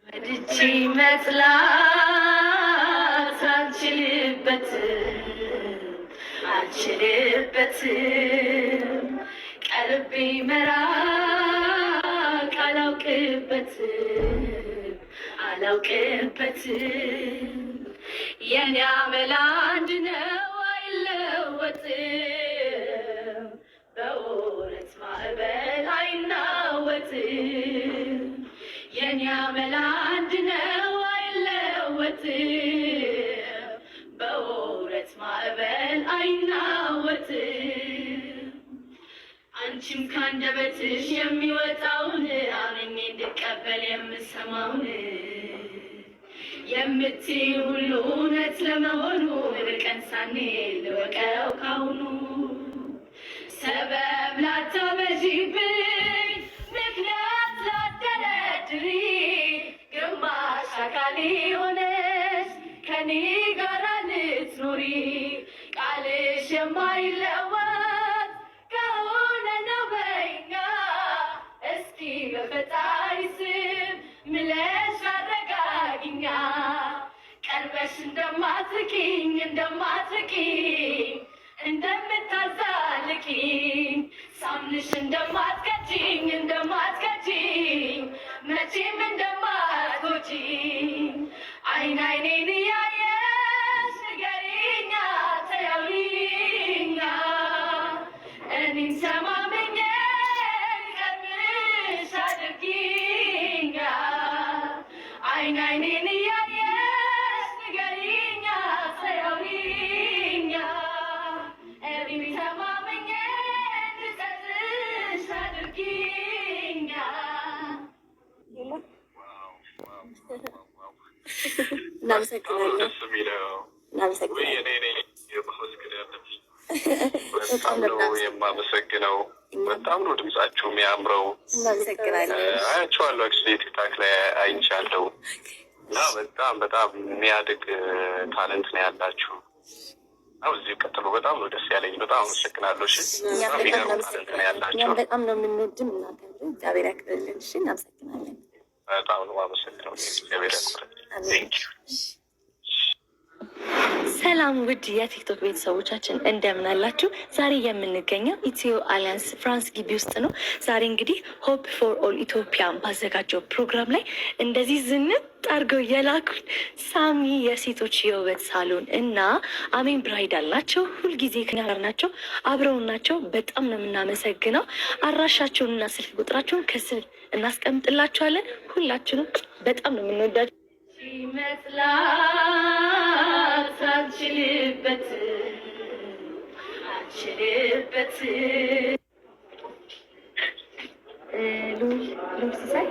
ወድጄ መጥላት አልችልበትም፣ አልችልበትም። ቀልቤ መራቅ አላውቅበትም፣ አላውቅበትም። የኔ አመል አንድ ነው፣ አይለወጥም። በወረት ማዕበል አይናወጥም። የኔ አመል አንድ ነው፣ አይለወጥም። በወረት ማዕበል አይናወጥም። አንቺም ካንደበትሽ የሚወጣውን አምኜ እንድቀበል የምሰማውን የምትይ ሁሉ እውነት ለመሆኑ ርቀን ሳንል ልወቀው ካሁኑ። ሰበብ ላታበዢብኝ፣ ምክንያት ላትደረድሪ፣ ግማሽ አካሌ ሆነሽ ከኔ ጋር ልትኖሪ፣ ቃልሽ የማይለወጥ ከሆነ ነው በይኛ። እስኪ በፈጣሪ ስም ምለሽ አረጋጊኛ። ቀርበሽ እንደማትርቂኝ፣ እንደማትርቂኝ፣ እንደምታዛልቂኝ ሳምንሽ፣ እንደማትከጂኝ፣ እንደማትከጂኝ፣ መቼም እንደማትጎጂኝ አይን አይኔን እያየሽ ንገሪኛ፣ ተያውሪኛ። እኔን ተማምኜ ቀርብሽ አድርጊኛ። አይን አይኔን እያየሽ ንገሪኛ፣ ተያውሪኛ። እኔን ተማምኜ እንድጸጽሽ አድርጊኛ። እናመሰግናለን። ደስ የሚለው። እናመሰግናለን። እኔ ነኝ ማመስገን ያለብኝ። በጣም ነው የማመሰግነው። በጣም ነው ድምጻችሁ የሚያምረው። እናመሰግናለን። አያቸዋለሁ፣ actually ቲክታክ ላይ አይቻለሁ እና በጣም በጣም የሚያድግ talent ነው ያላችሁ። አው እዚሁ ቀጥሉ። በጣም ነው ደስ ያለኝ። በጣም አመሰግናለሁ። እሺ፣ እኛም በጣም በጣም የሚገርም talent ነው ያላችሁ። እኛም በጣም ነው የምንወድም እናከብር። እግዚአብሔር ያክብርልን። እሺ፣ እናመሰግናለን። በጣም ነው የማመሰግነው። እግዚአብሔር ያክብርልኝ። Thank you. ሰላም ውድ የቲክቶክ ቤተሰቦቻችን፣ እንደምን አላችሁ? ዛሬ የምንገኘው ኢትዮ አሊያንስ ፍራንስ ግቢ ውስጥ ነው። ዛሬ እንግዲህ Hope for All ኢትዮጵያ ባዘጋጀው ፕሮግራም ላይ እንደዚህ ዝንጥ አድርገው የላኩን ሳሚ የሴቶች የውበት ሳሎን እና አሜን Bridal ናቸው። ሁልጊዜ ከኛ ጋር ናቸው፣ አብረውን ናቸው። በጣም ነው የምናመሰግነው። አድራሻቸውንና ስልክ ቁጥራቸውን ከስር እናስቀምጥላችኋለን። ሁላችሁንም በጣም ነው የምንወዳቸው። መጥላት አልችልበትም፣ አልችልበትም። ልዑል ሲሳይ።